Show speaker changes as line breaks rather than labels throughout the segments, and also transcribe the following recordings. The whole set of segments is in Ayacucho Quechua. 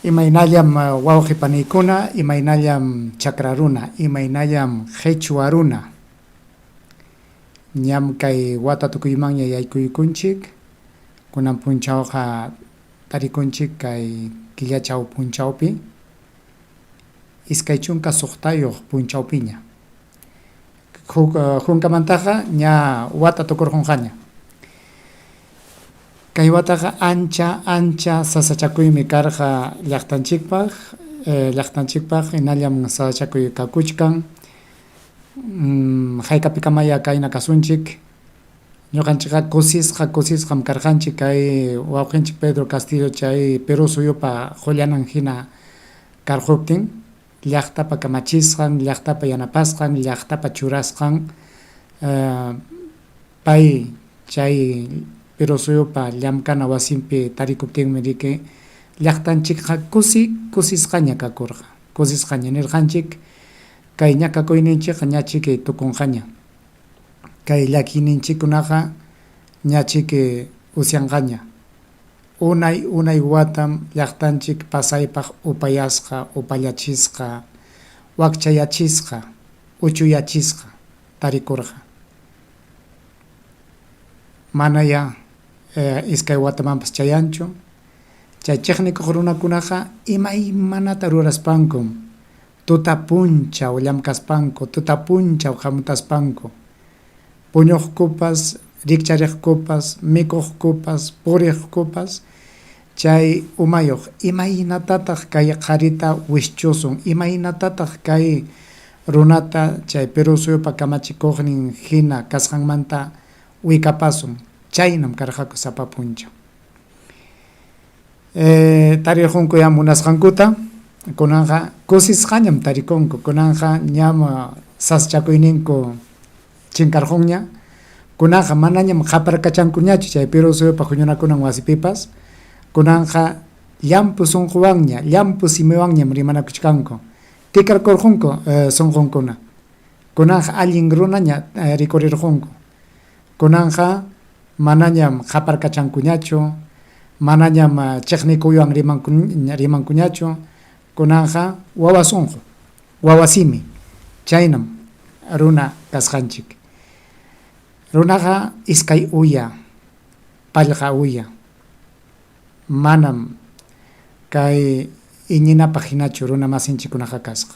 Imaynallam wawqi paniykuna, imaynallam chakra runa, imaynallam qhichwa runa. Ñam kay wata tukuymanña yaykuykunchik, kunan punchawqa tarikunchik kay killachaw punchawpi, 26 punchawpiña. Huk hunkamantaqa ña wata tukurqunqaña. Kay wataqa ancha ancha sasachakuymi karqa llaqtanchikpaq, llaqtanchikpaq hinallam sasachakuy kakuchkan. Haykapikamaya kayna kasunchik? Ñuqanchikqa kusisqa kusisqam karqanchik kay wawqinchik Pedro Castillo chay Perú suyupa qullanan hina karquptin, llaqtapa kamachisqan, llaqtapa yanapasqan, llaqtapa churasqan pay chay Perú suyupa llamkana wasinpi tarikuptinmi riki llaqtanchikqa kusi kusisqaña kakurqa, kusisqaña nirqanchik kay ñakakuyninchikqa ñachiki tukunqaña, kay llakiyninchikkunaqa ñachiki usyanqaña. Unay unay watam llaqtanchik pasaypaq upayasqa, upallachisqa, wakchayachisqa, uchuyachisqa tarikurqa. Manaya iskay watamanpas chayanchu. Chay chiqnikuq runakunaqa imaymanata ruraspankum tuta punchaw llamkaspanku, tuta punchaw hamutaspanku, puñuqkupas, rikchariqkupas, mikuqkupas, puriqkupas, chay umayuq imaynatataq kay qharita wischusun, imaynatataq kay runata chay Perú suyupa kamachikuqnin hina kasqanmanta wikapasun, chaynam karqaku sapa punchaw. Tarirqunkuyá munasqankuta, kunanqa kusisqañam tarikunku, kunanqa ñam sasachakuyninku chinkarqunña, kunanqa manañam qaparkachankuñachu chay Perú suyupa huñunakunan wasipipas, kunanqa llampu sunquwanña, llampu simiwanñam rimanakuchkanku, tikarkurqunku sunqunkuna, kunanqa allin runaña rikurirqunku, kunanqa manañam qaparkachankuñachu, manañam chiqnikuywan rimankuñachu, kunanqa wawa sunqu, wawa simi, chaynam runa kasqanchik. Runaqa iskay uya, pallqa uya, manam kay iñinapaq hinachu runa masinchikkunaqa kasqa.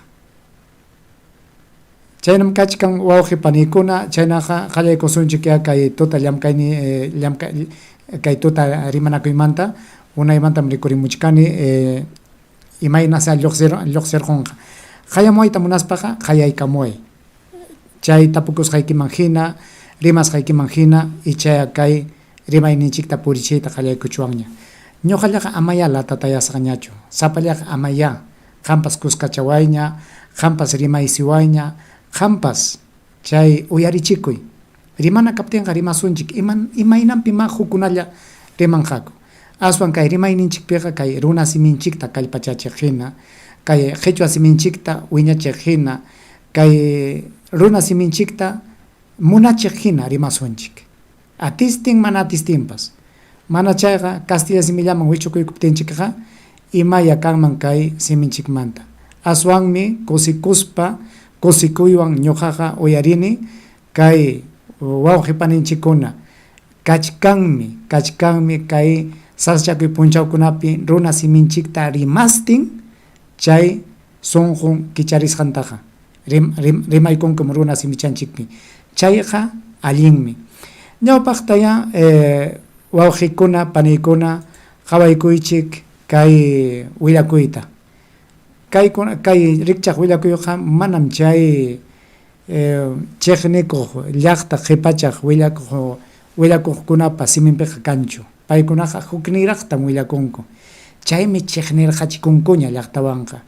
Chaynam kachkan wawqi paniykuna, chaynaqa qallaykusunchikyá kay tuta llamkayni llamkay kay tuta rimanakuymanta, unaymantam rikurimuchkani imayna sea lluqsirqunqa. Qayamuwayta munaspaqa qayaykamuway. Chay tapukusqaykiman hina, rimasqaykiman hina ichaya kay rimayninchikta purichiyta qallaykuchwanña. Ñuqallaqa amayá latatayasqañachu, sapallaqa amayá qampas kuskachawayña, qampas rimaysiwayña, qampas chay uyarichikuy. Rimana kaptinqa rimasunchik, imaynanpimá hukkunalla rimanqaku. Aswan kay rimayninchikpiqa kay runa siminchikta kallpachachiq hina, kay qhichwa siminchikta wiñachiq hina, kay runa siminchikta munachiq hina rimasunchik. Atistin mana atistinpas. Mana chayqa kastilla simillaman wichukuykuptinchikqa imaya kanman kay siminchikmanta. Aswanmi kusikuspa kusikuywan ñuqaqa uyarini kay wawqi paninchikkuna kachkanmi, kachkanmi kay sasachakuy punchawkunapi runa siminchikta rimastin chay sunqun kicharisqantaqa rimaykunkum runa simichanchikpi. Chayqa allinmi. Ñawpaqtayá wawqikuna, paniykuna qawaykuychik kay willakuyta. Kay rikchaq willakuyqa manam chay chiqnikuq llaqta qhipachaq willakuq willakuqkunapa siminpiqa kanchu. Paykunaqa hukniraqtam willakunku. Chaymi chiqnirqachikunkuña llaqtawanqa.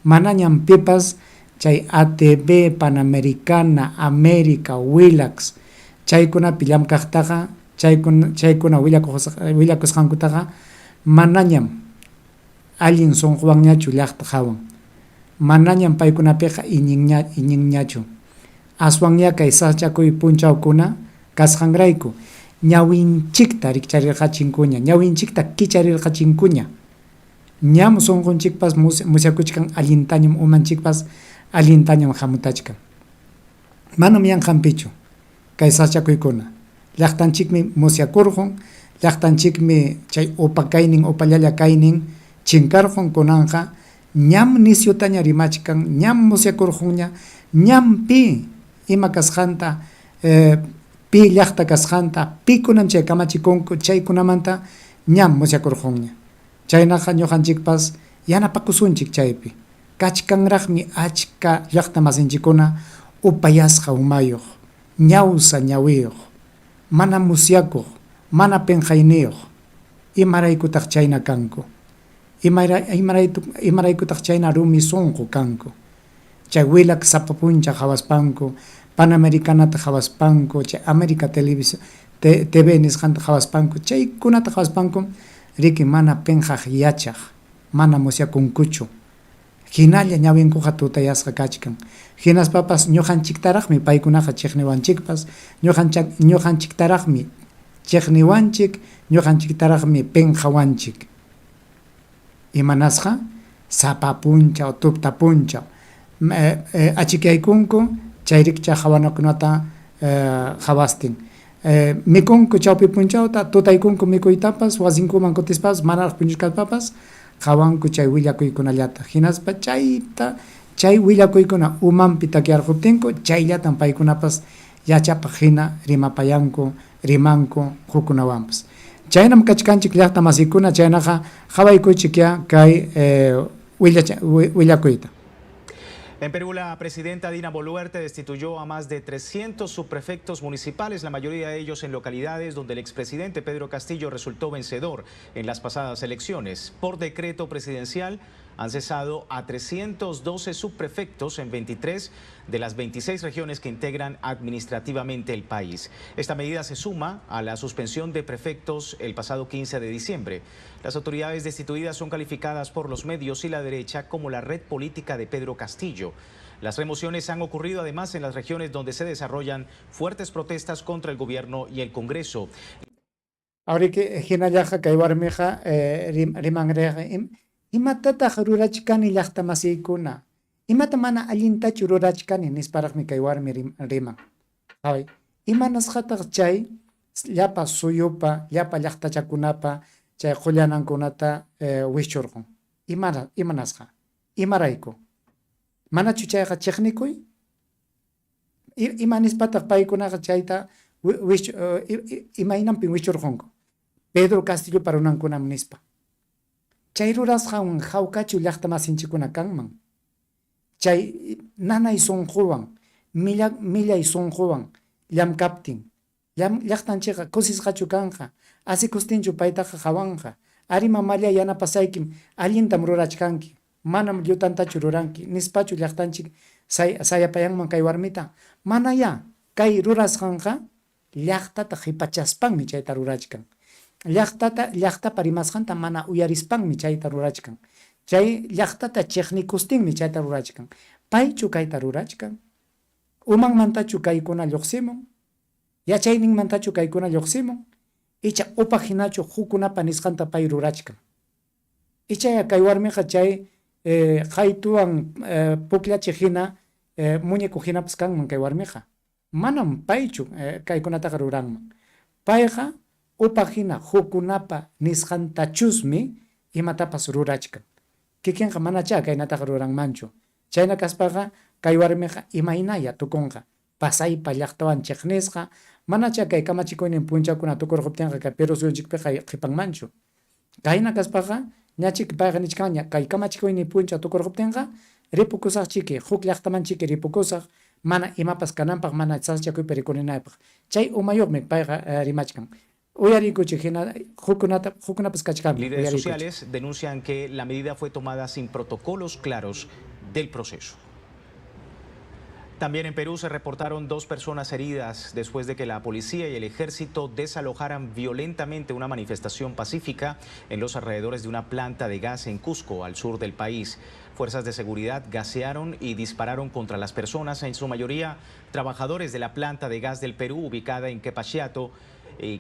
Manañam pipas chay ATV, Panamericana, América, Willax chaykunapi llamkaqtaqa, chaykuna willakusqankutaqa manañam allin sunquwanñachu llaqta qawan. Manañam paykunapiqa iñinñachu. Aswanyá kay sasachakuy punchawkuna kasqanrayku ñawinchikta rikcharirqachinkuña, ñawinchikta kicharirqachinkuña. Ñam sunqunchikpas musyakuchkan allintañam, umanchikpas allintañam hamutachkan. Manam yanqanpichu kay sasachakuykuna. Llaqtanchikmi musyakurqun, llaqtanchikmi chay upa kaynin, upallalla kaynin chinkarqun. Kunanqa ñam nisyutaña rimachkan, ñam musyakurqunña, ñam pi ima kasqanta, pi llaqta kasqanta, pikunam chay kamachikunku, chaykunamanta ñam musyakurqunña. Chaynaqa ñuqanchikpas yanapakusunchik chaypi. Kachkanraqmi achka llaqta masinchikkuna upayasqa umayuq, ñawsa ñawiyuq, mana musyakuq, mana pinqayniyuq. Imaraykutaq chayna kanku? Imaraykutaq chayna rumi sunqu kanku? Chay willak sapa puncha qawaspanku, Panamericanata qawaspanku, chay América Televisión TV nisqanta qawaspanku, chaykunata qawaspankum riki mana pinqaq yachaq, mana musyakunkuchu. Hinalla ñawinkuqa tutayasqa kachkan. Hinaspapas ñuqanchiktaraqmi paykunaqa chiqniwanchikpas, ñuqanchiktaraqmi chiqniwanchik, ñuqanchiktaraqmi pinqawanchik. Imanasqa? Sapa punchaw, tupta punchaw achikyaykunku chay rikchaq qawanakunata qawastin. Mikunku chawpi punchawta, tutaykunku mikuytapas, wasinkuman kutispapas, manaraq puñuchkaspapas qawanku chay willakuykunallata. Hinaspa chayta chay willakuykuna umanpi takyarquptinku, chayllatam paykunapas yachapaq hina rimapayanku, rimanku hukkunawanpas. Chaynam kachkanchik llaqta masikuna, chaynaqa qawaykuychikyá kay willakuyta.
En Perú, la presidenta Dina Boluarte destituyó a más de 300 subprefectos municipales, la mayoría de ellos en localidades donde el expresidente Pedro Castillo resultó vencedor en las pasadas elecciones. Por decreto presidencial, han cesado a 312 subprefectos en 23 de las 26 regiones que integran administrativamente el país. Esta medida se suma a la suspensión de prefectos el pasado 15 de diciembre. Las autoridades destituidas son calificadas por los medios y la derecha como la red política de Pedro Castillo. Las remociones han ocurrido además en las regiones donde se desarrollan fuertes protestas contra el gobierno y el Congreso.
Awriki hinallaqa kay warmiqa rimanriqa, imatataq rurachkani llaqta masiykuna, imata mana allintachu rurachkani nisparaqmi kay warmi riman. Qaway, imanasqataq chay llapa suyupa, llapa llaqtachakunapa chay qullanankunata wischurqun? Imanasqa? Imarayku? Manachu chayqa chiqnikuy? Ima nispataq paykunaqa chayta imaynanpim wischurqunku? Pedro Castillopa runankunam nispa. Chay rurasqanwan hawkachu llaqta masinchikkuna kanman? Chay nanay sunquwan, millay sunquwan llamkaptin, llaqtanchikqa kusisqachu kanqa? Asikustinchu paytaqa qawanqa? Ari mamallay yanapasaykim, allintam rurachkanki, manam llutantachu ruranki, nispachu llaqtanchik sayapayanman kay warmita? Manayá, kay rurasqanqa llaqtata qipachaspanmi chayta rurachkan. Llaqtata, llaqtapa rimasqanta mana uyarispanmi chayta rurachkan. Chay llaqtata chiqnikustinmi chayta rurachkan. Paychu kayta rurachkan? Umanmantachu kaykuna lluqsimun? Yachayninmantachu kaykuna lluqsimun? Icha upa hinachu hukkunapa nisqanta pay rurachkan? Ichaya kay warmiqa chay qaytuwan pukllachiq hina, muñeco hinapas kanman kay warmiqa. Manam paychu kaykunataqa ruranman. Payqa upa hina hukkunapa nisqantachusmi imatapas rurachkan. Kikinqa manachá kaynataqa ruranmanchu. Chayna kaspaqa kay warmiqa imaynaya tukunqa? Pasaypa llaqtawan chiqnisqa, manachá kay kamachikuynin punchawkuna tukurquptinqa kay Perú suyunchikpiqa qipanmanchu. Kayna kaspaqa ñachiki payqa nichkanña kay kamachikuynin punchaw tukurquptinqa ripukusaqchiki, huk llaqtamanchiki ripukusaq, mana imapas kananpaq, mana sasachakuypi rikurinaypaq. Chay umayuqmi payqa rimachkan. Uyariykuchik hina hukkunata hukkunapas kachkanmi.
Líderes
Uyariykuchik.
sociales denuncian que la medida fue tomada sin protocolos claros del proceso. También en Perú se reportaron 2 personas heridas después de que la policía y el ejército desalojaran violentamente una manifestación pacífica en los alrededores de una planta de gas en Cusco, al sur del país. Fuerzas de seguridad gasearon y dispararon contra las personas, en su mayoría trabajadores de la planta de gas del Perú ubicada en Kepashiato,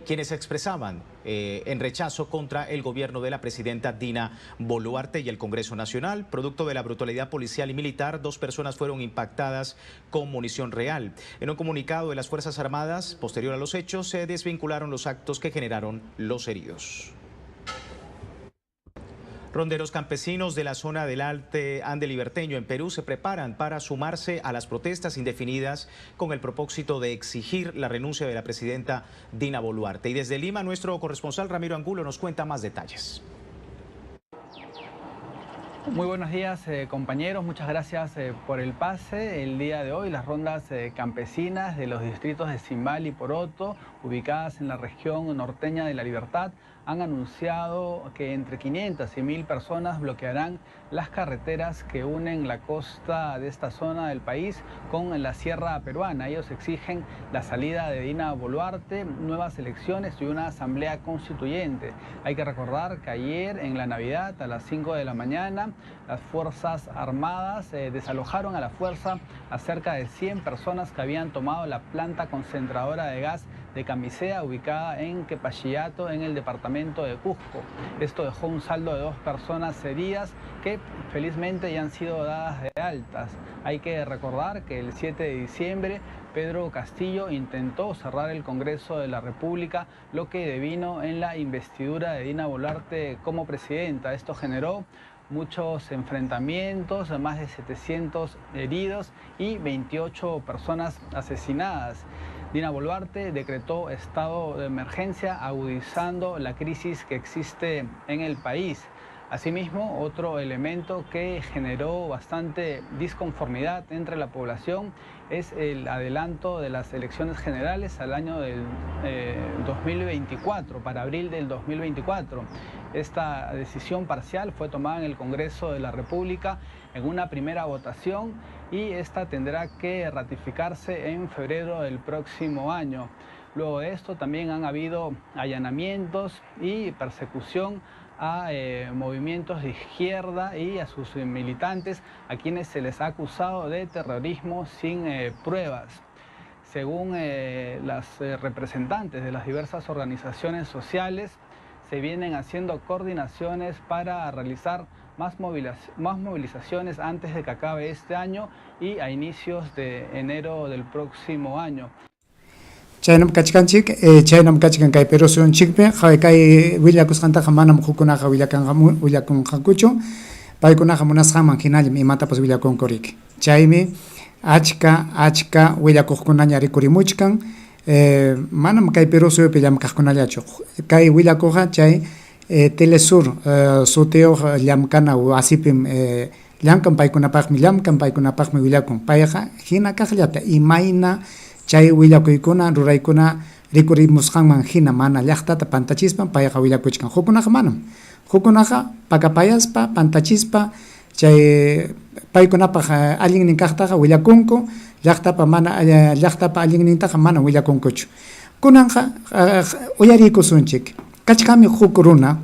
quienes se expresaban en rechazo contra el gobierno de la presidenta Dina Boluarte y el Congreso Nacional. Producto de la brutalidad policial y militar, 2 personas fueron impactadas con munición real. En un comunicado de las Fuerzas Armadas, posterior a los hechos, se desvincularon los actos que generaron los heridos. Ronderos campesinos de la zona del Alto Ande Liberteño en Perú se preparan para sumarse a las protestas indefinidas con el propósito de exigir la renuncia de la presidenta Dina Boluarte. Y desde Lima, nuestro corresponsal Ramiro Angulo nos cuenta más detalles.
Muy buenos días, compañeros, muchas gracias por el pase. El día de hoy las rondas campesinas de los distritos de Simbal y Poroto, ubicadas en la región norteña de La Libertad, han anunciado que entre 500 y 1000 personas bloquearán las carreteras que unen la costa de esta zona del país con la sierra peruana. Ellos exigen la salida de Dina Boluarte, nuevas elecciones y una asamblea constituyente. Hay que recordar que ayer en la Navidad a las 5 de la mañana las Fuerzas Armadas desalojaron a la fuerza a cerca de 100 personas que habían tomado la planta concentradora de gas de Camisea, ubicada en Quepachillato, en el departamento de Cusco. Esto dejó un saldo de 2 personas heridas que felizmente ya han sido dadas de altas. Hay que recordar que el 7 de diciembre Pedro Castillo intentó cerrar el Congreso de la República, lo que devino en la investidura de Dina Boluarte como presidenta. Esto generó muchos enfrentamientos, más de 700 heridos y 28 personas asesinadas. Dina Boluarte decretó estado de emergencia, agudizando la crisis que existe en el país. Asimismo, otro elemento que generó bastante disconformidad entre la población es el adelanto de las elecciones generales al año del 2024, para abril del 2024. Esta decisión parcial fue tomada en el Congreso de la República en una primera votación y esta tendrá que ratificarse en febrero del próximo año. Luego de esto también han habido allanamientos y persecución a movimientos de izquierda y a sus militantes, a quienes se les ha acusado de terrorismo sin pruebas. Según las representantes de las diversas organizaciones sociales, se vienen haciendo coordinaciones para realizar más movilizaciones antes de que acabe este año y a inicios de enero del próximo año.
Chaynam kachkanchik, chaynam kachkan kay Perú suyunchikpi, kay willakusqantaqa manam hukkunaqa willakunqakuchu, paykunaqa munasqanman hinallam imatapas willakunku riki. Chaymi achka willakuqkunaña rikurimuchkan, manam kay Perú suyupi llamkaqkunallachu. Kay willakuqqa chay Telesur sutiyuq llamkana wasipim llamkan, paykunapaqmi llamkan, paykunapaqmi willakun. Payqa hina kaqllata imayna chay willakuykuna ruraykuna rikurimusqanman hina mana llaqtata pantachispa payqa willakuchkan. Hukkunaqa manam. Hukkunaqa pakapayaspa pantachispa chay paykunapaq allinnin kaqtaqa willakunku, llaqtapa mana llaqtapa allinnintaqa mana willakunkuchu. Kunanqa uyariykusunchik. Kachkanmi huk runa,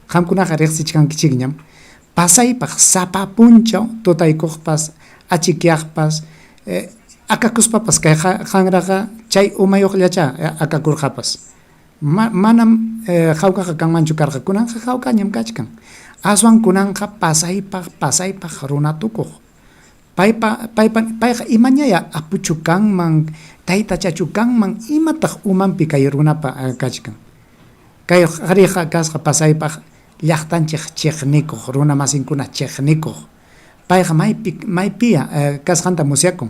qamkunaqa riqsichkankichikñam, pasaypaq sapa punchaw tutaykuqpas, achikyaqpas, akakuspapas kay qanraqa chay umayuqllacha akakurqapas. Manam hawkaqa kanmanchu karqa, kunanqa hawkañam kachkan. Aswan kunanqa pasaypaq runa tukuq. Payqa imañaya apuchu kanman, taytachachu kanman, imataq umanpi kay runapa kachkan. Kay qhariqa kasqa pasaypaq llaqtanchik chiqnikuq, runa masinkuna chiqnikuq. Payqa maypiya kasqanta musyakun.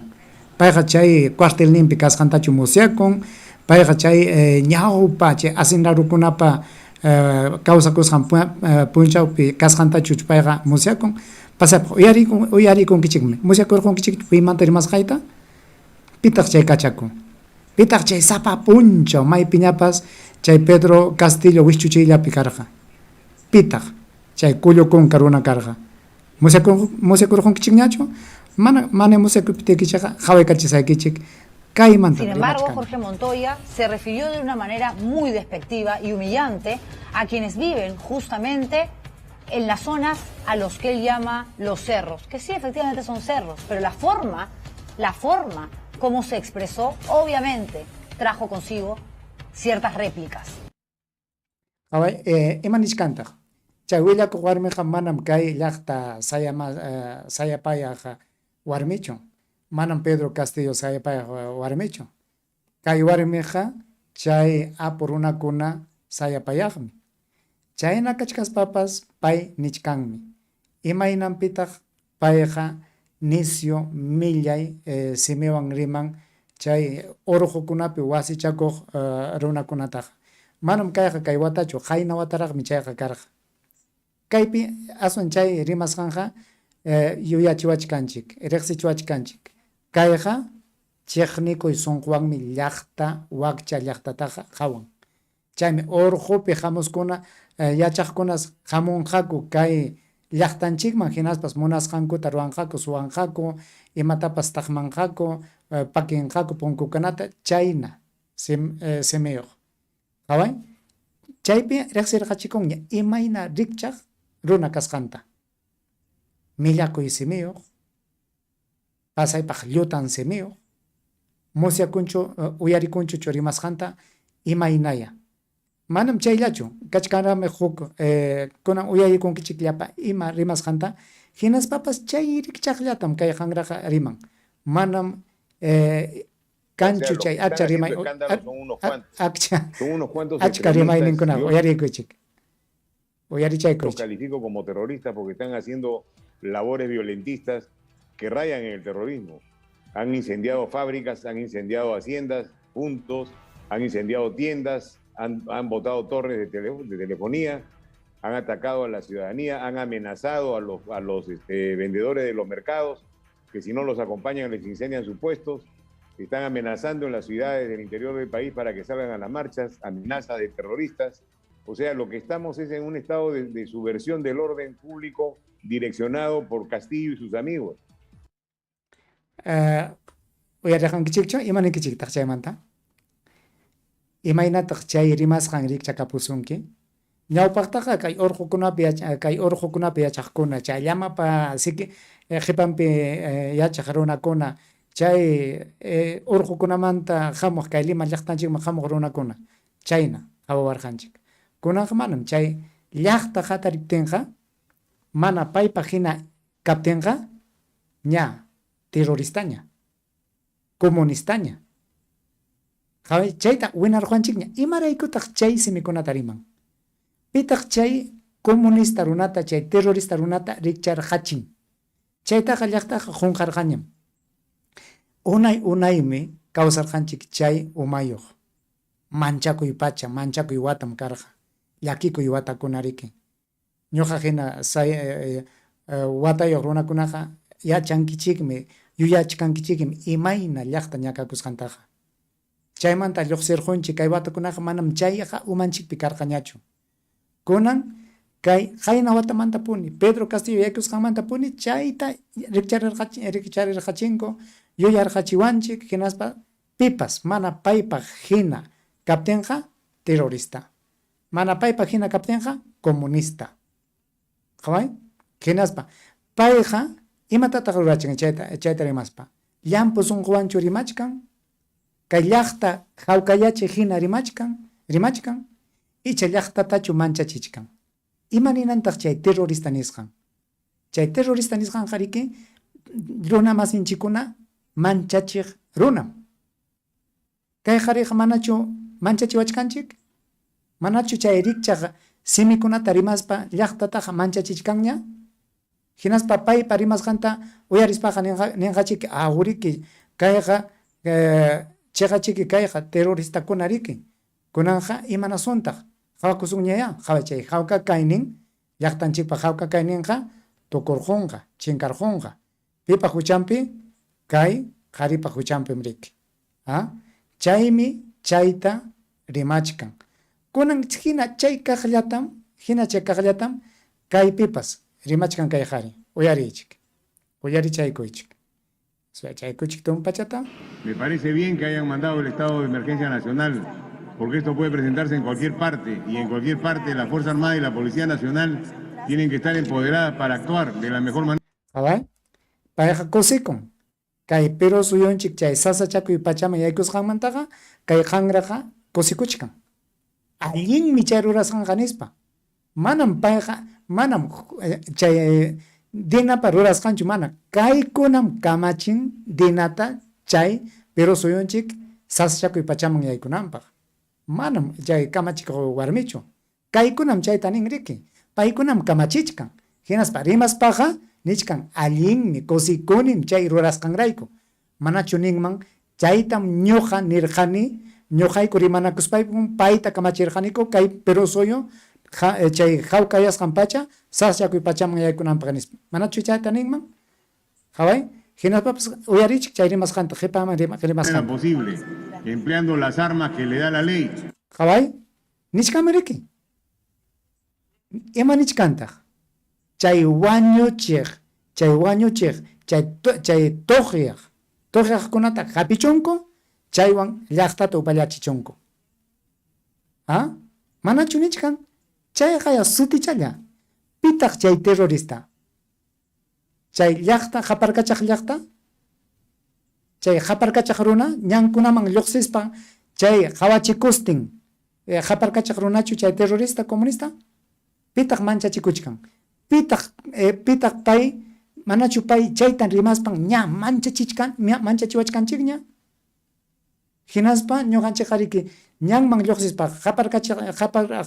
Payqa chay cuartelninpi kasqantachu musyakun, payqa chay ñawpa chay hacendarukunapa kawsakusqan punchawpi kasqantachu payqa musyakun. Pasaypaq uyarikunkichikmi. Musyakurqunkichikchu piymanta rimasqayta? Pitaq chay kachakun. Pitaq chay sapa punchaw maypiñapas chay Pedro Castillo wischuchiyllapi karqa. Pitaq chay kullukunka runa karqa. Musyakurqunkichikñachu? Mana musyakuptiykichikqa qawaykachisaykichik.
Sin embargo, Jorge Montoya se refirió de una manera muy despectiva y humillante a quienes viven justamente en las zonas a los que él llama los cerros, que sí, efectivamente son cerros, pero la forma como se expresó, obviamente, trajo consigo ciertas réplicas.
Qaway, ima nichkantaq? Chay willakuq warmiqa manam kay llaqta sayapayaq warmichu, manam Pedro Castillo sayapayaq warmichu. Kay warmiqa chay apu runakuna sayapayaqmi. Chayna kachkaspapas pay nichkanmi. Imaynanpitaq payqa nisyu millay simiwan riman chay urqukunapi wasichakuq runakunataqa? Manam kayqa kay watachu, qayna wataraqmi chayqa karqa. Kaypi aswan chay rimasqanqa yuyachiwachkanchik, riqsichiwachkanchik. Kayqa chiqnikuy sunquwanmi llaqta wakcha llaqtataqa qawan. Chaymi urqupi hamuskuna yachaqkunas hamunqaku kay llaqtanchikman hinaspas munasqankuta ruwanqaku, suwanqaku, imatapas taqmanqaku, pakinqaku punkukunata, chayna simiyuq. Qaway, chaypi riqsirqachikunña imayna rikchaq runa kasqanta. Millakuy simiyuq, pasaypaq llutan simiyuq, musyakunchu uyarikunchuchu rimasqanta imaynaya. Manam chayllachu, kachkanraqmi huk kunan uyarikunkichikllapa ima rimasqanta, hinaspapas chay rikchaqllatam kay qanraqa riman. Manam kanchu chay achka rimay achka rimayninkunaqa uyarikuychik.
Los califico como terroristas porque están haciendo labores violentistas que rayan en el terrorismo. Han incendiado fábricas, han incendiado haciendas, puntos, han incendiado tiendas, han botado torres de telefonía, han atacado a la ciudadanía, han amenazado a los vendedores de los mercados, que si no los acompañan les incendian sus puestos. Están amenazando en las ciudades del interior del país para que salgan a las marchas, amenazas de terroristas. O sea, lo que estamos es en un estado de subversión del orden público direccionado por Castillo y sus amigos.
Uyariqankichikchu? Ima ninkichiktaq chaymanta? Imaynataq chay rimasqan rikchakapusunki? Ñawpaqtaqa kay urqukunapi kay urqukunapi yachaqkuna, chay llamapa siki qipanpi yachaq runakuna, chay urqukunamanta hamuq kay Lima llaqtanchikman hamuq runakuna, chayna qawawarqanchik. Kunanqa manam chay llaqta hatariptinqa, mana paypaq hina kaptinqa, ña terroristaña, comunistaña. Chayta winarqanchikña. Imaraykutaq chay simikunata riman? Pitaq chay comunista runata, chay terrorista runata rikcharqachin? Chaytaqa llaqtaqa qunqarqañam. Unay unaymi kawsarqanchik chay umayuq. Manchakuy pacha, manchakuy watam karqa. Llakikuy watakuna riki. Ñuqa hina watayuq runakunaqa yachankichikmi, yuyachkankichikmi imayna llaqta ñakakusqantaqa. Chaymanta lluqsirqunchik kay watakunaqa manam chayqa umanchikpi karqañachu. Kunan kay qayna watamantapuni, Pedro Castillo yaykusqanmantapuni chayta rikcharirqachinku, yuyarqachiwanchik, hinaspa pipas mana paypaq hina kaptinqa terrorista. Mana paypaq hina kaptinqa comunista. Qaway? Hinaspa payqa imatataq rurachin chayta rimaspa? Llampu sunquwanchu rimachkan? Kay llaqta hawkayachiq hina rimachkan? Icha llaqtatachu manchachichkan? Ima ninantaq chay terrorista nisqan? Chay terrorista nisqanqa riki runa masinchikuna manchachiq runam. Kay qhariqa manachu manchachiwachkanchik? Manachu chay rikchaq simikunata rimaspa llaqtataqa manchachichkanña? Hinaspa paypa rimasqanta uyarispaqa ninqachiki, awriki kayqa chiqachiki kayqa terroristakuna riki. Kunanqa imanasuntaq? Qawakusunñayá, qaway chay hawka kaynin, llaqtanchikpa hawka kayninqa tukurqunqa, chinkarqunqa. Pipa huchanpi? Kay qharipa huchanpim riki. Chaymi chayta rimachkan. Kunan hina chay kaqllatam, hina chay kaqllatam kaypipas rimachkan kay qhari. Uyariychik. Uyarichaykuychik. Suyachaykuchik tumpachata.
Me parece bien que hayan mandado el estado de emergencia nacional, porque esto puede presentarse en cualquier parte, y en cualquier parte la Fuerza Armada y la Policía Nacional tienen que estar empoderadas para actuar de la mejor manera.
Qaway, payqa kusikun. Kay Perú suyunchik chay sasachakuy pachaman yaykusqanmantaqa kay qanraqa kusikuchkan. Allinmi chay rurasqanqa nispa. Manam payqa, manam chay Dinapa rurasqanchu mana. Kaykunam kamachin Dinata chay Perú suyunchik sasachakuy pachaman yaykunanpaq. Manam chay kamachikuq warmichu. Kaykunam chayta nin riki. Paykunam kamachichkan. Hinaspa rimaspaqa nichkan allinmi, kusikunim chay rurasqanrayku. Manachu ninman chaytam ñuqa nirqani, ñuqayku rimanakuspaykum payta kamachirqaniku kay Perú suyu chay hawkayasqan pacha sasachakuy pachaman yaykunanpaq nispa. Manachu chayta ninman? Qaway, hinaspapas uyarichik chay rimasqanta, qipaman
rimasqanta. posible, empleando las armas que le da la ley.
Qaway, nichkanmi riki. Ima nichkantaq? Chay wañuchiq, chay wañuchiq, chay chay tuqyaq, tuqyaqkunata hapichunku, chaywan llaqtata upallachichunku. ¿Ah? Manachu nichkan? Chayqa ya sutichalla. Pitaq chay terrorista? Chay llaqta, qaparkachaq llaqta? Chay qaparkachaq runa ñankunaman lluqsispa chay qawachikustin qaparkachaq runachu chay terrorista comunista? Pitaq manchachikuchkan? Pitaq pitaq pay manachu pay chaytan rimaspan ña manchachichkan manchachiwachkanchikña? Hinaspa ñuqanchikqariki ñanman lluqsispa qaparkachaq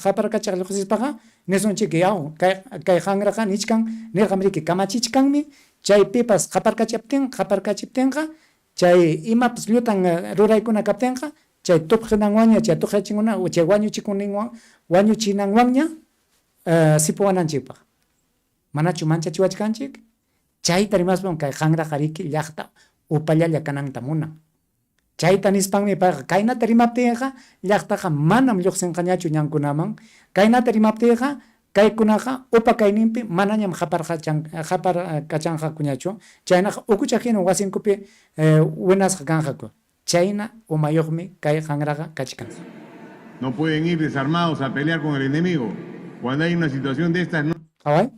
qaparkachaq lluqsispaqa nisunchik yaw kay kay qanraqa nichkan nirqam riki kamachichkanmi chay pipas qaparkachaptin qaparkachiptinqa chay imapas llutan ruraykuna kaptinqa chay tupqinanwanña chay tuqyachikuna chay wañuchikuninwan wañuchinanwanña sipuwananchikpaq. Manachu manchachiwachkanchik? Chayta rimaspam kay qanraqa riki llaqta upallalla kananta munan. Chayta nispanmi payqa kaynata rimaptiyqa llaqtaqa manam lluqsinqañachu ñankunaman, kaynata rimaptiyqa kaykunaqa upa kayninpi manañam qaparkachanqakuñachu, chaynaqa ukucha hinam wasinkupi winasqa kanqaku. Chayna umayuqmi kay qanraqa kachkan.
No pueden ir desarmados a pelear con el enemigo. Cuando hay una situación de estas no.
Qaway,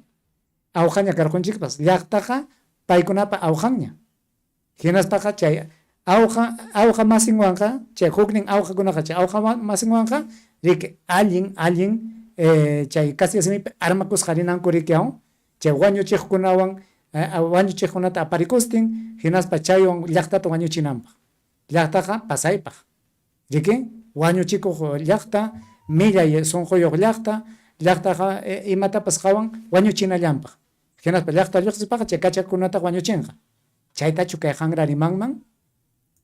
awqaña karqunchikpas, llaqtaqa paykunapa awqanña. Hinaspaqa chay awqa awqa masinwanqa, chay huknin awqakunaqa chay awqa masinwanqa riki allin allin chay kastilla simipi armakusqa rinanku riki aw chay wañuchiqkunawan wañuchiqkunata aparikustin hinaspa chaywan llaqtata wañuchinanpaq. Llaqtaqa pasaypaq. Riki wañuchikuq llaqta, millay sunquyuq llaqta, llaqtaqa imatapas qawan wañuchinallanpaq. Hinaspa llaqta lluqsispaqa chay kachakunata wañuchinqa. Chaytachu kay qanra rimanman?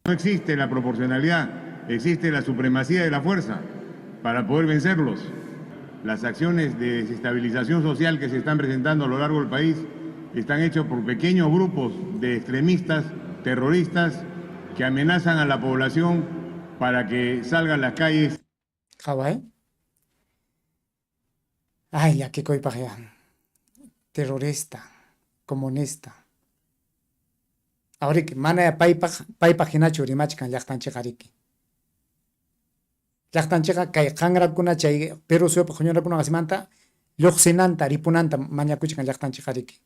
No existe la proporcionalidad, existe la supremacía de la fuerza para poder vencerlos. Las acciones de desestabilización social que se están presentando a lo largo del país están hechas por pequeños grupos de extremistas, terroristas, que amenazan a la población para que salgan a las calles.
Qaway. Ay, llakikuypaq ya. Terrorista, comunista. Awriki, mana paypaq paypaq hinachu rimachkan llaqtanchikqa riki. Llaqtanchikqa kay qanrakuna chay Perú suyupaq huñunakuna wasimanta lluqsinanta, ripunanta mañakuchkan llaqtanchikqa riki.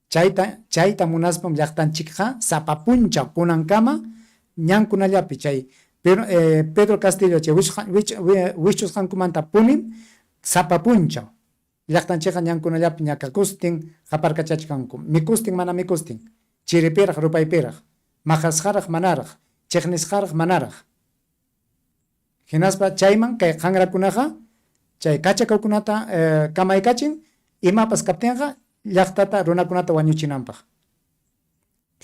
Chayta chayta munaspam llaqtanchikqa sapa punchaw kunankama ñankunallapi chay Pedro Castillo chay wischusqankumanta punim sapa punchaw llaqtanchikqa ñankunallapi ñakakustin qaparkachachkanku, mikustin mana mikustin, chiripiraq rupaypiraq, maqasqaraq manaraq, chiqnisqaraq manaraq. Hinaspa chayman kay qanrakunaqa chay kachakawkunata kamaykachin imapas kaptinqa llaqtata runakunata wañuchinanpaq.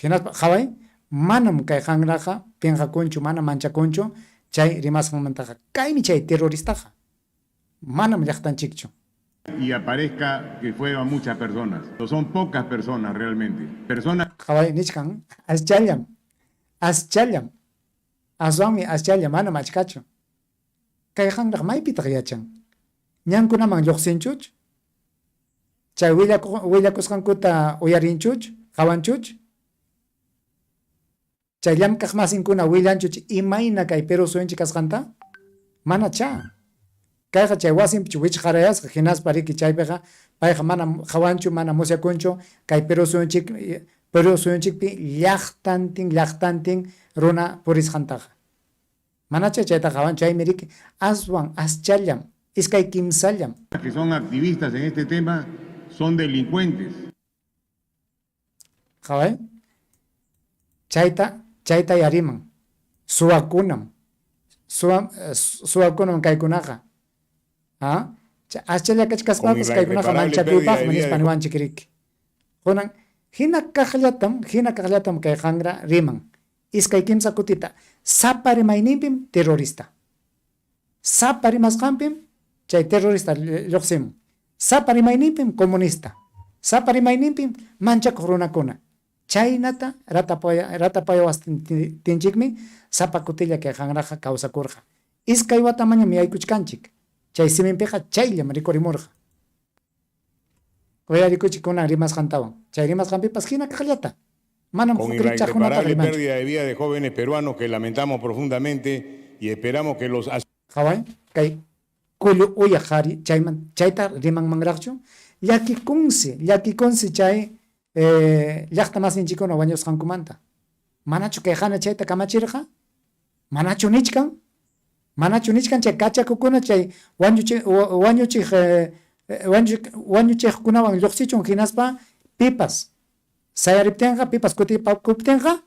Hinaspa qaway, manam kay qanraqa pinqakunchu, mana manchakunchu chay rimasqanmantaqa. Kaymi chay terroristaqa. Manam llaqtanchikchu.
Y aparezca que fueron muchas personas. Son pocas personas realmente. Personas.
Qaway nichkan, aschallam, aschallam. Aswanmi aschalla, manam achkachu. Kay qanraq maypitaq yachan? Ñankunaman lluqsinchuch? Chay willakusqankuta uyarinchuch? Qawanchuch? Chay llamkaq masinkuna willanchuch imayna kay Perú suyunchik kasqanta? Manachá. Kayqa chay wasinpichu wichqarayasqa hinaspa riki chaypiqa payqa manam qawanchu, mana musyakunchu kay Perú suyunchik Perú suyunchikpi llaqtantin llaqtantin runa purisqantaqa. Manacha chayta qawan, chaymi riki aswan aschallam, iskay kimsallam.
Que son activistas en este tema son delincuentes.
Qaway. Chayta chayta yariman. Suwakunam. Suwa suwakunam kaykunaqa. Ha? Aschalla kachkaspapas kaykunaqa manchakuypaqmi nispa niwanchik riki. Kunan hina kaqllatam, hina kaqllatam kay qanra riman. Iskay kimsa kutita sapa rimayninpim terrorista. Sapa rimasqanpim chay terrorista lluqsimun. Sapa rimayninpim comunista. Sapa rimayninpim manchakuq runakuna. Chaynata ratapayawastinchikmi sapa kutilla kay qanraqa kawsakurqa. Iskay watamañam yaykuchkanchik. Chay siminpiqa chayllam rikurimurqa. Uyarikuchik kunan rimasqantawan. Chay rimasqanpipas hina kaqllata. Manam
Con
huk
la
rikchaqkunata
irreparable
rimanchu.
pérdida de vida de jóvenes peruanos que lamentamos profundamente y esperamos que los
Qaway, kay kullu uya qhari chayman chayta rimanmanraqchu? Llakikunsi, llakikunsi chay llaqta masinchikkuna wañusqankumanta. Manachu kay qana chayta kamachirqa? Manachu nichkan? Manachu nichkan chay kachakukuna chay wañuchi wañuchiq wañuchiqkunawan lluqsichun hinaspa pipas sayariptinqa, pipas kutipakuptinqa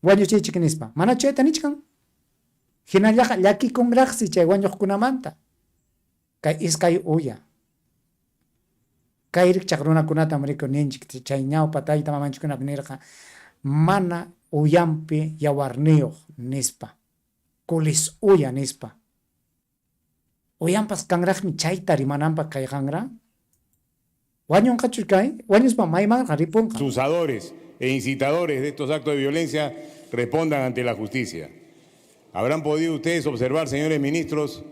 wañuchiychik nispa. Manachu chayta nichkan? Hinallaqa llakikunraqsi chay wañuqkunamanta. Kay iskay uya. Kay rikchaq runakunatam riku ninchik chay ñawpa tayta mamanchikkunap nirqa mana uyampi yawarniyuq nispa. Kulis uya nispa. Uyampas kanraqmi chayta rimananpaq kay qanra. Wañunqachu kay? Wañuspa maymanqa ripunqa.
Usadores e incitadores de estos actos de violencia respondan ante la justicia. Habrán podido ustedes observar, señores ministros,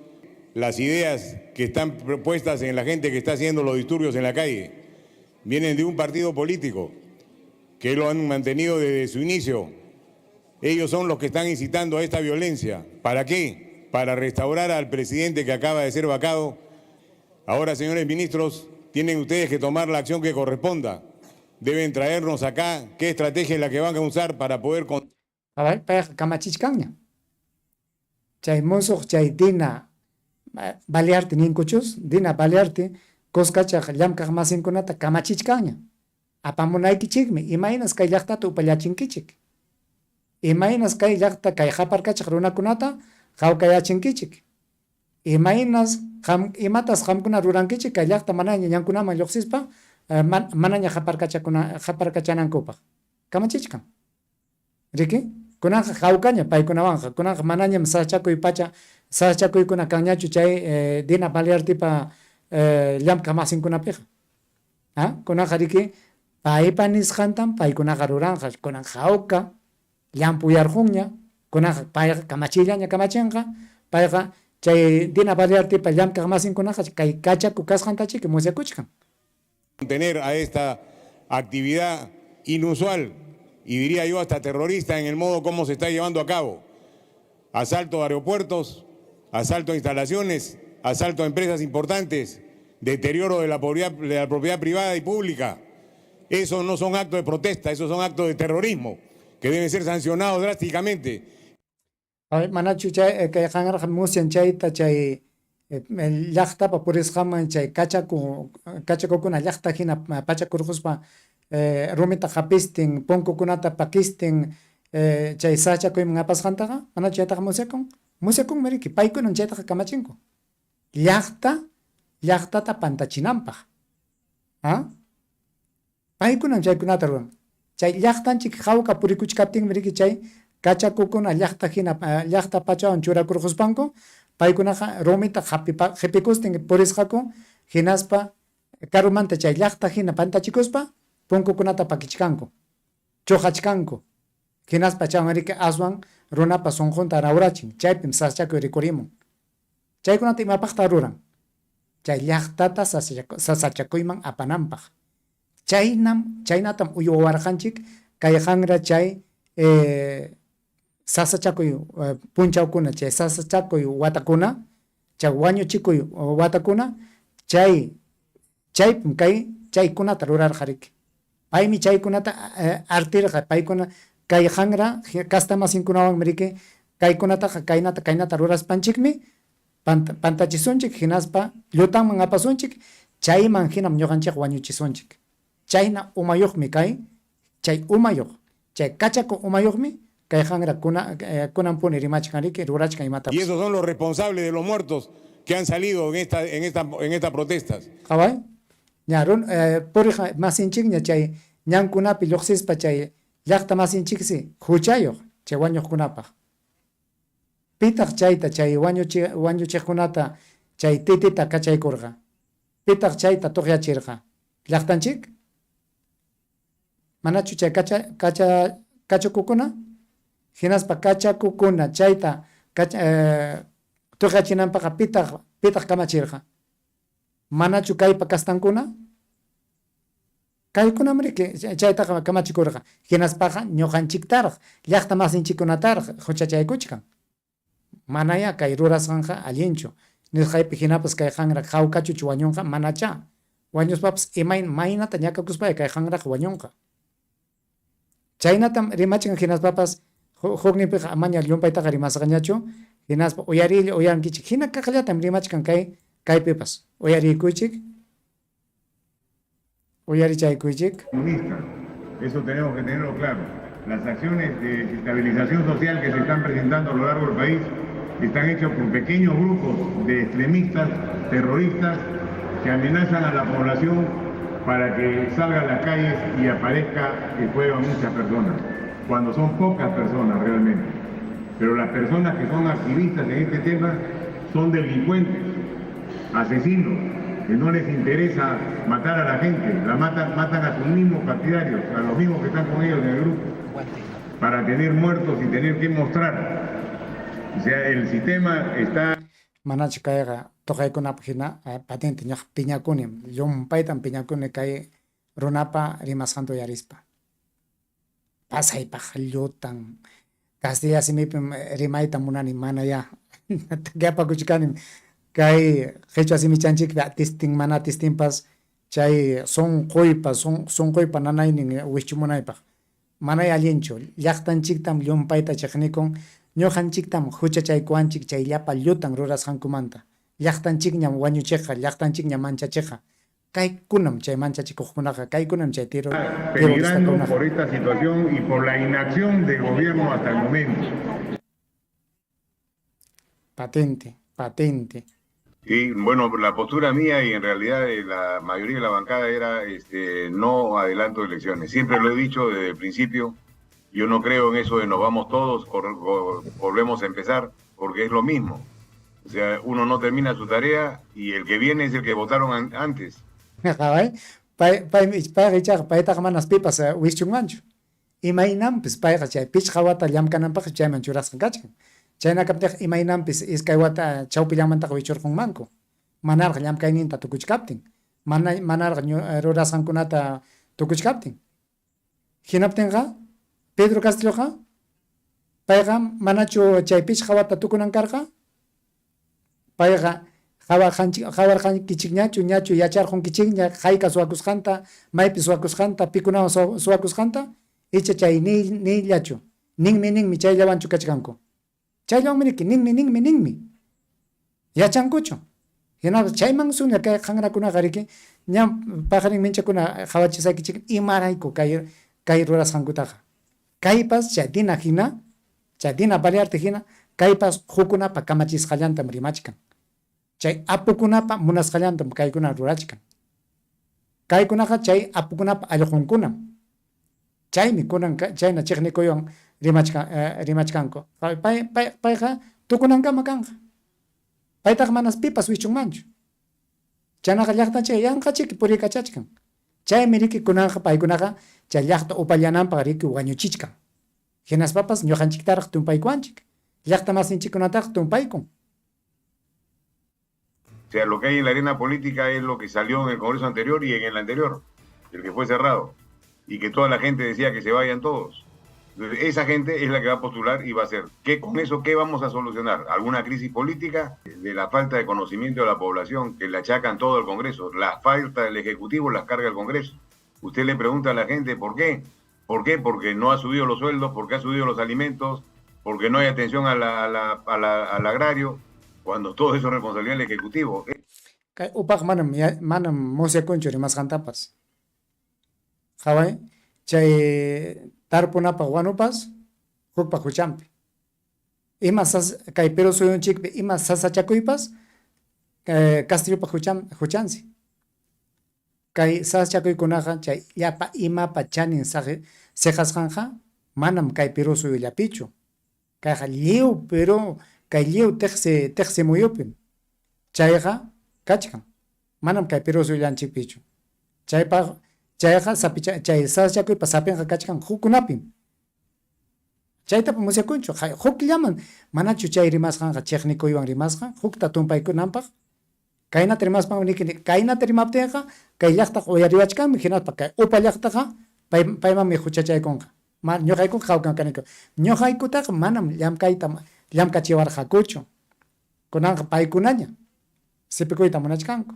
las ideas que están propuestas en la gente que está haciendo los disturbios en la calle. Vienen de un partido político que lo han mantenido desde su inicio. Ellos son los que están incitando a esta violencia. ¿Para qué? Para restaurar al presidente que acaba de ser vacado. Ahora, señores ministros, tienen ustedes que tomar la acción que corresponda. Deben traernos acá qué estrategia es la que van a usar para poder...
A ver, payqa kamachichkanña. Chay musuq chay Dina Balearte ninkuchus, Dina Balearte kuskachaq llamkaq masinkunata kamachichkanña. Apamunaykichikmi, imaynas kay llaqtata upallachinkichik. Imaynas kay llaqta kay qaparkachaq runakunata hawkayachinkichik. Imaynas qam imatas qamkuna rurankichik kay llaqta manaña ñankunaman lluqsispa manaña qaparkachakuna qaparkachanankupaq. Kamachichkan. Riki? Kunanqa hawkaña paykunawanqa. Kunanqa manañam sasachakuy pacha sasachakuykuna kanñachu chay Dina Baleartipa llamkaq masinkunapiqa. Ah, kunanqa riki paypa nisqantam paykunaqa ruranqa. Kunanqa hawka llampuyarqunña. Kunanqa payqa kamachillaña kamachinqa. Payqa chay Dina Baleartipa llamkaq masinkunaqa kay kachaku kasqantachiki musyakuchkan.
Contener a esta actividad inusual y diría yo hasta terrorista en el modo como se está llevando a cabo. Asalto a aeropuertos, asalto a instalaciones, asalto a empresas importantes, deterioro de la propiedad privada y pública. Esos no son actos de protesta, esos son actos de terrorismo que deben ser sancionados drásticamente.
Ay, manachu chay kay qanraq musyan chayta chay llaqtapa purisqanman chay kachaku kachakukuna llaqta hina pachakurquspa rumita hapistin punkukunata pakistin chay sachakuyman apasqantaqa manachu chaytaqa musyakun? Musyakunmi riki, paykunam chaytaqa kamachinku. Llaqta llaqtata pantachinanpaq. Ah? Paykunam chaykunata ruran. Chay llaqtanchik hawka purikuchkaptinmi riki chay kachakukuna llaqta hina llaqta pachawan churakurquspanku paykunaqa rumita hapikustin purisqaku hinaspa karumanta chay llaqta hina pantachikuspa punkukunata pakichkanku, chuqachkanku. Hinaspa chaywan riki aswan runapa sunqunta rawrachin, chaypim sasachakuy rikurimun. Chaykunata imapaqta ruran? Chay llaqtata sasachakuyman apananpaq. Chaynam chaynatam uywawarqanchik kay qanra chay sasachakuy punchawkuna, chay sasachakuy watakuna, chay wañuchikuy watakuna, chay chaypim kay chaykunata rurarqa riki. Paymi chaykunata artirqa, paykuna kay qanra kastamasinkunawanmi riki Kaykunataqa kaynata kaynata ruraspanchikmi pantachisunchik hinaspa llutanman apasunchik, chayman hinam ñuqanchikqa wañuchisunchik. Chayna umayuqmi kay, chay umayuq, chay kachaku umayuqmi kay qanra kunanpuni rimachkan riki, rurachkan
Y
imatapas.
esos son los responsables de los muertos que han salido en esta, en esta, en estas protestas.
Qaway, ña run, puriq masinchikña chay ñankunapi lluqsispa chay llaqta masinchiksi huchayuq chay wañuqkunapaq. Pitaq chayta chay wañuchiqkunata chay titita kachaykurqa? Pitaq chayta tuqyachirqa? Llaqtanchik? Manachu chay kachakukuna? Hinaspa kachakukuna chayta tuqyachinanpaqqa pitaq kamachirqa? Manachu kaypa kastankuna? Kaykunam riki chaytaqa kamachikurqa. Hinaspaqa ñuqanchiktaraq, llaqta masinchikkunataraq huchachaykuchkan. Manayá kay rurasqanqa allinchu. Nisqaypi hinapas kay qanra hawkachuchu wañunqa? Manachá. Wañuspapas maynata ñakakuspaya kay qanraqa wañunqa. Chaynatam rimachkan hinaspapas hukninpiqa amaña llumpaytaqa rimasqañachu. Hinaspa uyariylla uyarinkichik. Hina kaqllatam rimachkan kaypipas. Uyariykuychik. Uyarichaykuychik.
Comunista. Eso tenemos que tenerlo claro. Las acciones de desestabilización social que se están presentando a lo largo del país están hechas por pequeños grupos de extremistas, terroristas, que amenazan a la población para que salga a las calles y aparezca que fueron muchas personas, cuando son pocas personas realmente. Pero las personas que son activistas en este tema son delincuentes, asesinos, que no les interesa matar a la gente, la matan a sus mismos partidarios, a los mismos que están con ellos en el grupo, para tener muertos y tener que mostrar. O sea, el sistema está...
Manachu kayqa tuqaykunapaq hina patente ñuqa piñakuni, llumpaytam piñakuni kay runapa rimasqanta uyarispa. Pasaypaq llutan. Castilla simipim rimayta munani, mana ya. Yapakuchkanim kay qhichwa simichanchikpi atistin mana atistinpas chay sunquypa nanaynin wischumunaypaq. Manay allinchu, llaqtanchiktam llumpayta chiqnikun, ñuqanchiktam huchachaykuwanchik chay llapa llutan rurasqankumanta. Llaqtanchikñam wañuchiqqa, llaqtanchikñam manchachiqqa. Kaykunam chay manchachikuqkunaqa, kaykunam chay
Peligrando por esta situación y por la inacción del gobierno hasta el momento.
Patente, patente.
Y bueno, la postura mía y en realidad de la mayoría de la bancada era no adelanto de elecciones. Siempre lo he dicho desde el principio, yo no creo en eso de nos vamos todos, volvemos a empezar, porque es lo mismo. O sea, uno no termina su tarea y el que viene es el que votaron antes.
Payqa ichaqa paytaqa manas pipas wischunmanchu. Imaynanpis payqa chay pichqa wata llamkananpaq chayman churasqa kachkan. Chayna kaptinqa imaynanpis iskay wata chawpillamantaqa wichurqunmanku. Manaraq llamkayninta tukuchkaptin. Manaraq rurasqankunata tukuchkaptin. Hinaptinqa Pedro Castilloqa payqa manachu chay pichqa wata tukunan karqa? Payqa qawarqankichikñachu, ñachu yacharqunkichikña hayka suwakusqanta, maypi suwakusqanta, pikunawan suwakusqanta, icha chay niyllachu, ninmi ninmi chayllawanchu kachkanku. Chayllawanmi riki, ninmi ninmi ninmi. Yachankuchu. Hinaspa chayman suña kay qanrakunaqa riki, ña paqarin minchakuna qawachisaykichik imarayku kay rurasqankutaqa. Kaypas chay Dina hina, chay Dina Balearte hina, kaypas hukunapa kamachisqallantam rimachkan. Chay apukunapa munasqallantam kaykuna rurachkan. Kaykunaqa chay apukunapa allqunkunam. Chaymi kunan chayna chiqnikuywan rimachkanku. Payqa tukunankama kanqa. Paytaqa manas pipas wichunmanchu. Chaynaqa llaqtanchik yanqachiki puriykachachkan. Chaymi riki kunanqa paykunaqa chay llaqta upallananpaq riki wañuchichkan. Hinaspapas ñuqanchiktaraq tumpaykuwanchik. Llaqta masinchikkunataqa tumpaykun.
O sea, lo que hay en la arena política es lo que salió en el Congreso anterior y en el anterior, el que fue cerrado, y que toda la gente decía que se vayan todos. Entonces, esa gente es la que va a postular y va a hacer. ¿Qué, con eso qué vamos a solucionar? ¿Alguna crisis política? De la falta de conocimiento de la población, que le achacan todo al Congreso. La falta del Ejecutivo las carga el Congreso. Usted le pregunta a la gente por qué. ¿Por qué? Porque no ha subido los sueldos, porque ha subido los alimentos, Porque no hay atención a la, a la, a la, al agrario, cuando todo eso es responsabilidad del Ejecutivo.
Kay upaqa manam manam musyakunchu rimasqantapas. Qhaway, chay tarpunapaq wanupas hukpa huchanpi. Ima sas kay Perú suyunchikpi ima sasachakuypas Castillopa huchan huchansi. Kay sasachakuykunaqa chay llapa imapa chanin saqi siqasqanqa manam kay Perú suyullapichu. Kayqa lliw Perú kay lliw tiqsi tiqsi muyupim chayqa kachkan. Manam kay Perú suyullanchikpichu. Chaypaq chayqa sapicha chay sasachakuypa sapinqa kachkan hukkunapim. Chaytapas musyakunchu, hukllaman manachu chay rimasqanqa chiqnikuywan rimasqa, hukta tumpaykunanpaq? Kaynata rimaspanmi niki, kaynata rimaptinqa kay llaqtaqa uyariwachkanmi hinaspa kay upa llaqtaqa pay paymanmi huchachaykunqa. Ma ñuqaykuqa hawkam kaniku. Ñuqaykutaqa manam llamkayta llamkachiwarqakuchu. Kunanqa paykunaña sipikuyta munachkanku.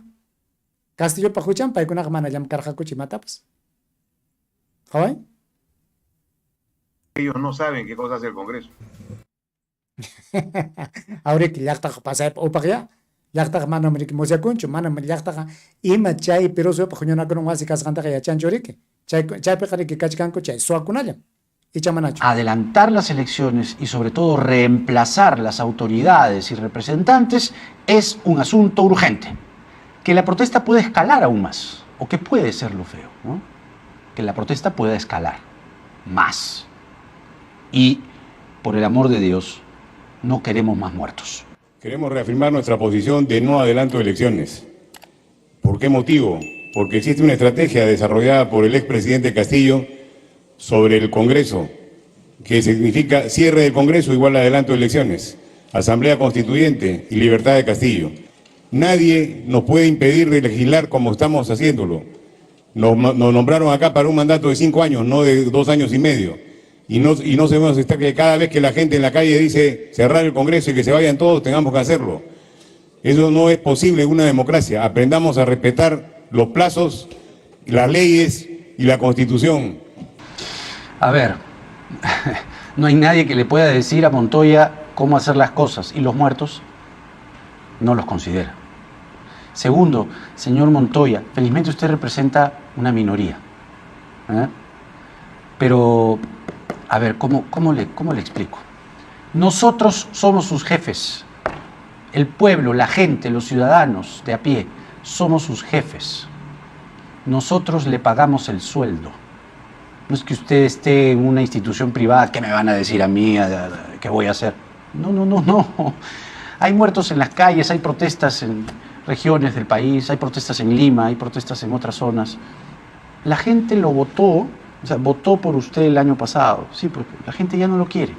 Castillopa huchan paykunaqa mana llamkarqakuchu imatapas. Qaway.
Ellos no saben qué cosa hace el Congreso.
Awriki llaqtaqa pasaypa upaqya. Llaqtaqa manam riki musyakunchu, manam llaqtaqa ima chay Perú suyupa huñunakunan wasi kasqantaqa yachanchu riki. Chay chaypiqa riki kachkanku chay suwakunallam. Icha manachu.
Adelantar las elecciones y sobre todo reemplazar las autoridades y representantes es un asunto urgente. Que la protesta puede escalar aún más, o que puede ser lo feo, ¿no? Que la protesta pueda escalar más. Y, por el amor de Dios, no queremos más muertos.
Queremos reafirmar nuestra posición de no adelanto de elecciones. ¿Por qué motivo? Porque existe una estrategia desarrollada por el expresidente Castillo sobre el Congreso, que significa cierre del Congreso igual adelanto de elecciones, Asamblea Constituyente y libertad de Castillo. Nadie nos puede impedir de legislar como estamos haciéndolo. Nos, nos nombraron acá para un mandato de 5 años, no de 2 años y medio. Y no se estar que cada vez que la gente en la calle dice cerrar el Congreso y que se vayan todos, tengamos que hacerlo. Eso no es posible en una democracia. Aprendamos a respetar los plazos, las leyes y la Constitución.
A ver, no hay nadie que le pueda decir a Montoya cómo hacer las cosas y los muertos no los considera. Segundo, señor Montoya, felizmente usted representa una minoría. ¿Eh? Pero, a ver, ¿cómo le explico? Nosotros somos sus jefes. El pueblo, la gente, los ciudadanos de a pie, somos sus jefes. Nosotros le pagamos el sueldo. No es que usted esté en una institución privada, ¿qué me van a decir a mí? ¿Qué voy a hacer? No, no, no, no. Hay muertos en las calles, hay protestas en regiones del país, hay protestas en Lima, hay protestas en otras zonas. La gente lo votó, o sea, votó por usted el año pasado, sí, porque la gente ya no lo quiere.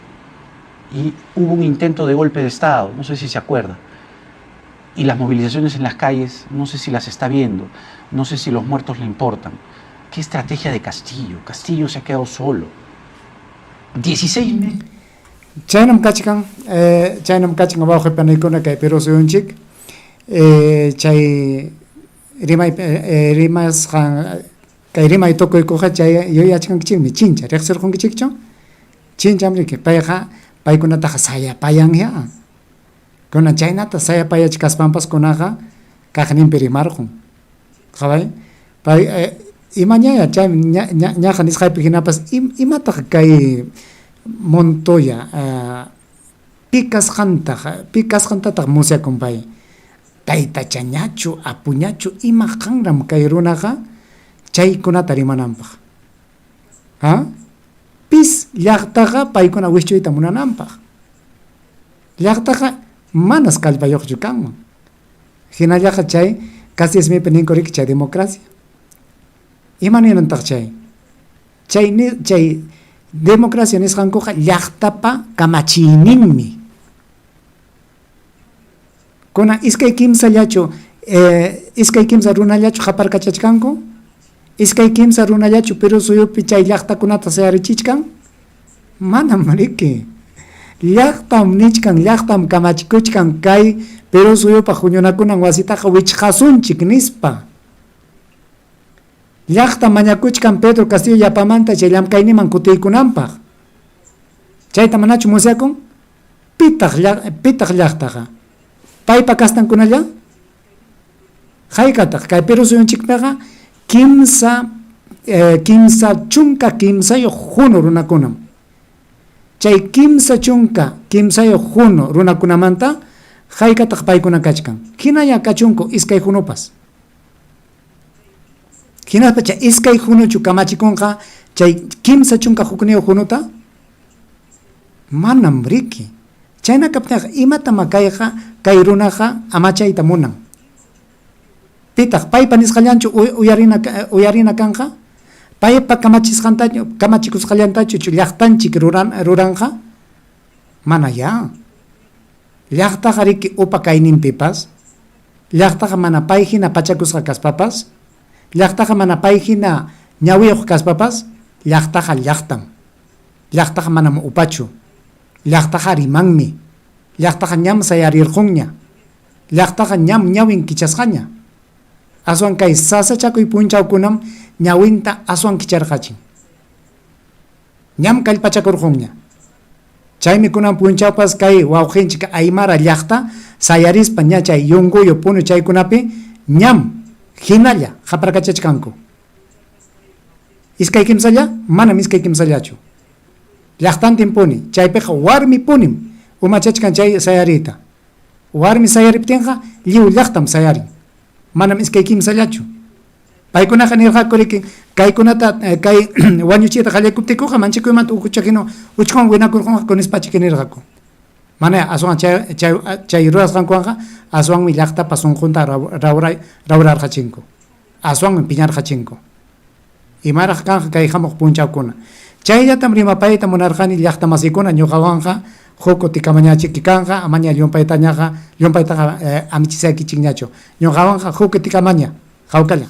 Y hubo un intento de golpe de Estado, no sé si se acuerda. Y las movilizaciones en las calles, no sé si las está viendo, no sé si los muertos le importan. ¿Qué estrategia de Castillo? Castillo se ha quedado solo. 16 meses.
Chaynam kachkan, chaynam kachkan wawqi panaykuna kay Perú suyunchik. Chay rimay rimasqan kay rimay tukuykuqa chay yuyachkankichikmi chincha riqsirqunkichikchu? Chincham riki payqa paykunataqa sayapayanya. Kunan chaynata sayapayachkaspanpas kunaqa kaqninpi rimarqun. Qhaway pay imañaya chay ñaqa nisqaypi hinapas imataq kay Montoya pi kasqantaq pi kasqantataq musyakun pay taytachañachu apuñachu ima qanram kay runaqa chaykunata rimananpaq. Ha? Pis llaqtaqa paykuna wischuyta munananpaq. Llaqtaqa manas kallpayuqchu kanman. Hinallaqa chay casi esmipi ninku riki chay democracia. Ima ninantaq chay? Chay chay democracia nisqankuqa llaqtapa kamachiyninmi. Kunan iskay kimsallachu iskay kimsa runallachu qaparkachachkanku? Iskay kimsa runallachu Perú suyupi chay llaqtakunata sayarichichkan? Manam riki. Llaqtam nichkan, llaqtam kamachikuchkan kay Perú suyupa huñunakunan wasitaqa wichqasunchik nispa. Llaqtam mañakuchkan Pedro Castillo yapamanta chay llamkayninman kutiykunanpaq. Chayta manachu musyakun? Pitaq pitaq llaqtaqa? Paypa kastankunalla? Haykataq kay Perú suyunchikpiqa 33 hunu runakunam. Chay 33 hunu runakunamanta haykataq paykuna kachkan? Hinalla kachunku 2 hunupas. Hinaspa chay 2 hunuchu kamachikunqa chay 31 hunuta? Manam riki. Chayna kaptinqa imatam kayqa kay runaqa amachayta munan? Pitaq paypa nisqallanchu uyarina kanqa? Paypa kamachikusqallantachu llaqtanchik ruranqa? Mana ya. Llaqtaqa riki upa kayninpipas, llaqtaqa mana pay hina pachakusqa kaspapas, llaqtaqa mana pay hina ñawiyuq kaspapas, llaqtaqa llaqtam. Llaqtaqa manam upachu. Llaqtaqa rimanmi. Llaqtaqa ñam sayarirqunña. Llaqtaqa ñam ñawin kichasqaña. Aswan kay sasachakuy punchawkunam ñawinta aswan kicharqachin. Ñam kallpachakurqunña. Chaymi kunan punchawpas kay wawqinchik Aymara llaqta sayarispa ña chay Yunguyo Puno chaykunapi ñam hinalla qaparkachachkanku. Iskay kimsalla? Manam iskay kimsallachu. Llaqtantin puni, chaypiqa warmi punim umachachkan chay sayariyta. Warmi sayariptinqa lliw llaqtam sayarin. Manam iskay kimsallachu. Paykunaqa nirqaku riki kaykunata kay wañuchiyta qallaykuptikuqa manchakuymanta ukucha hina uchkuwan winakurqunqaku nispachiki nirqaku. Mana aswan chay rurasqankuwanqa aswanmi llaqtapa sunqunta rawrarqachinku. Aswanmi piñarqachinku. Imaraq kanqa kay hamuq punchawkuna. Chayllatam rimapayta munarqani llaqtamasikuna ñuqawanqa huk kutikamañachiki kanqa amaña llumpaytañaqa llumpaytaqa amichisaykichikñachu. Ñuqawanqa huk kutikamaña hawkalla.